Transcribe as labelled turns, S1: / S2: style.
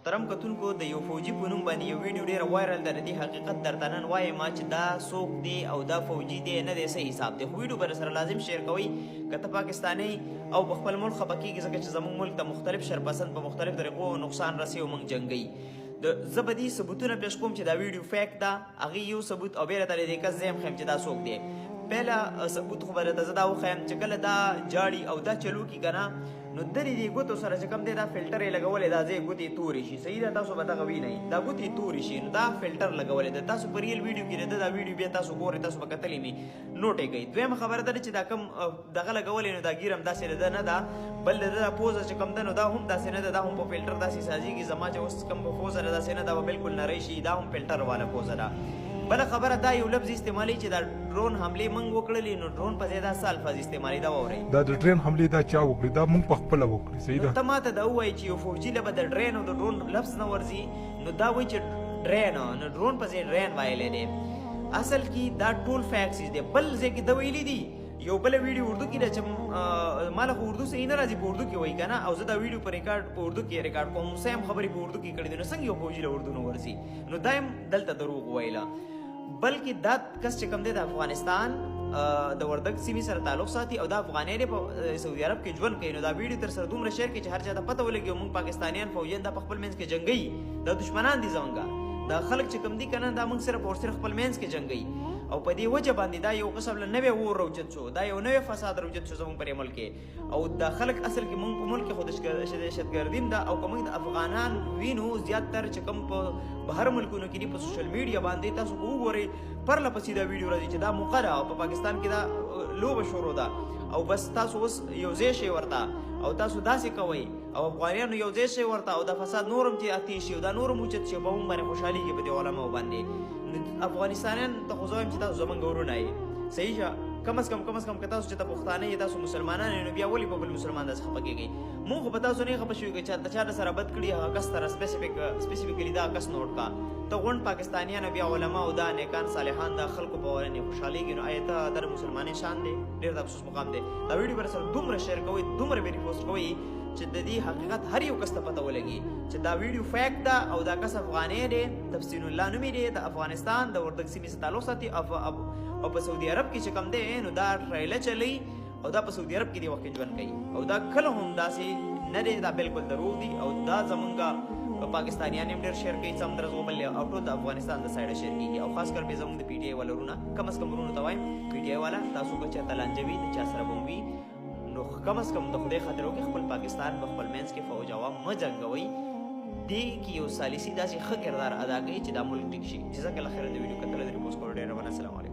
S1: محترم کتونکو، د یو فوجي په نوم باندې یو ویډیو ډیره وایرل ده. د دې حقیقت درته نن وایم چې دا څوک دی او دا فوجي دی نه دی، څه حساب دی. خو ویډیو به سره لازم شیر کوئ که ته پاکستانی او په خپل ملک خفه کېږي، ځکه چې زموږ ملک ته مختلف شرپسند په مختلف طریقو نقصان رسي او موږ جنګوي. د زه به دې ثبوتونه پیش کوم چې دا ویډیو fake ده. هغې یو ثبوت او بیا راته د دې کس زه هم ښیم چې دا څوک دی. پهله ثبوت خو به راته زه دا وښیم چې کله دا جاړي او دا چلو کي که نه، نو درې دې ګوتو سره چې کوم دی دا فلټر یې لګولی، دا ځای ګوتې تورې شي. صحیح ده، تاسو به دغه وینئ، دا ګوتې تورې شي، نو دا فلټر لګولی ده. تاسو په real ویډیو کې ده دا ویډیو بیا تاسو ګورئ، تاسو به کتلې مې نوټ یې کوئ. دویمه خبره دا ده چې دا کوم دغه لګولی نو دا ږیره هم داسې ده نه ده، بل د ده دا پوزه چې کوم ده نو دا هم داسې نه ده، دا هم په فلټر داسې سازېږي. زما چې اوس کوم په پوزه ده داسې نه ده، به بالکل نری شي، دا هم فلټر واله پوزه ده. بله خبره دا یو لفظ استعمالوي چې دا ډرون حملې موږ وکړلې، نو ډرون په ځای دا څه الفاظ استعمالوي، دا واورئ.
S2: دا د ډرون حملې دا چا وکړې؟ دا موږ په خپله وکړې. صحیح ده.
S1: ته ماته دا ووایي چې یو فوجي له به د ډرین او د ډرون لفظ نه ورځي، نو دا وایي چې ډرین، نو ډرون په ځای ډرین ویلی دی. اصل کې دا ټول facts دی. بل ځای کې دا ویلي دي، یو بله ویډیو اردو کې ده چې ما له خو اردو صحیح نه راځي، په اردو کې وایي که نه، او زه دا ویډیو په ریکارډ په اردو کې ریکارډ کوم، سم خبرې په اردو کې کړې دي، نو څنګه یو فوجي له اردو نه ورځي؟ نو دا هم دلته دروغ وویله. بلکې دا کس چې کوم دی د افغانستان د وردګ سیمې سره تعلق ساتي او دا افغاني دی، په سعودي عرب کې ژوند کوي. نو دا ویډیو تر سره دومره share کړئ چې هر چا ته پته ولګي. او موږ پاکستانیان فوجیان دا په خپل منځ کې جنګوي، دا دشمنان دي زمونږ. دا خلک چې کوم دي که نه، دا موږ صرف او صرف خپل منځ کې جنګوي. او په دې وجه باندې دا یو قسم له نوی اور راوچت شو، دا یو نوی فساد راوچت شو زموږ پر ملک کې. او دا خلک اصل کې موږ په ملک کې خو دهشتګردي هم ده. او که موږ د افغانان وینو زیاتر چې کوم په بهر ملکونو کې دي، په social media باندې تاسو که وګورئ پرله پسې دا ویډیو راځي چې دا موقع ده او په پاکستان کې دا لوبه شروع ده، او بس تاسو اوس یو ځای شئ ورته او تاسو داسې کوئ او افغانانو یو ځای شئ ورته، او دا فساد نور هم چې اتې شي او دا نور هم اوچت شي، په موږ باندې خوشحالېږي په دې علماو باندې. افغانستانیان ته خو زه وایم چې تاسو زمونږ وروڼه یئ، صحیح شه. کم از کم کم از کم که تاسو چې ته پښتانه یئ، تاسو مسلمانان یئ، نو بیا ولې په بل مسلمان داسې خفه کېږئ؟ موږ خو په تاسو نه خفه شوي، که چا د سره بد کړي هغه کس سره specifically دا کس نوټ کا. ته غونډ پاکستانیان بیا علما او دا نیکان صالحان دا خلکو په ورنې خوشحالېږي، نو آیا ته د مسلمانۍ شان دی؟ ډېر د افسوس مقام دی. دا ویډیو به سره دومره share کوئ، دومره به repost کوئ چې د دې حقیقت هر یو کس ته پته ولګي چې دا ویډیو fake ده او دا کس افغاني دی، تفسین الله نومې دی، د افغانستان د وردګ سیمې څخه تعلق ساتي او په سعودي عرب کې چې کوم دی نو دا ټریله چلی او دا په سعودي عرب کې دی وخت کې ژوند کوي، او دا کله هم داسې نه دی، دا بالکل دروغ دي. او دا زمونږ پاکستانیان هم ډېر share کوي، سم درز وبل او ټول د افغانستان د سایډه share کېږي. او خاص کر به زمونږ د پي ټي آی والا وروڼه، کم از کم وروڼو ته وایم پي ټي آی والا تاسو که چېرته لانجه وي د چا سره به وي، نو کم از کم د خدای خاطر وکړئ خپل پاکستان په خپل منځ کې فوج عوام مه جنګوئ. دې کې یو ثالثي داسې ښه کردار ادا کوي چې دا ملک ټیک شي. جزاک الله خیر د ویډیو کتلو، د repost کولو ډېره مننه. السلام علیکم.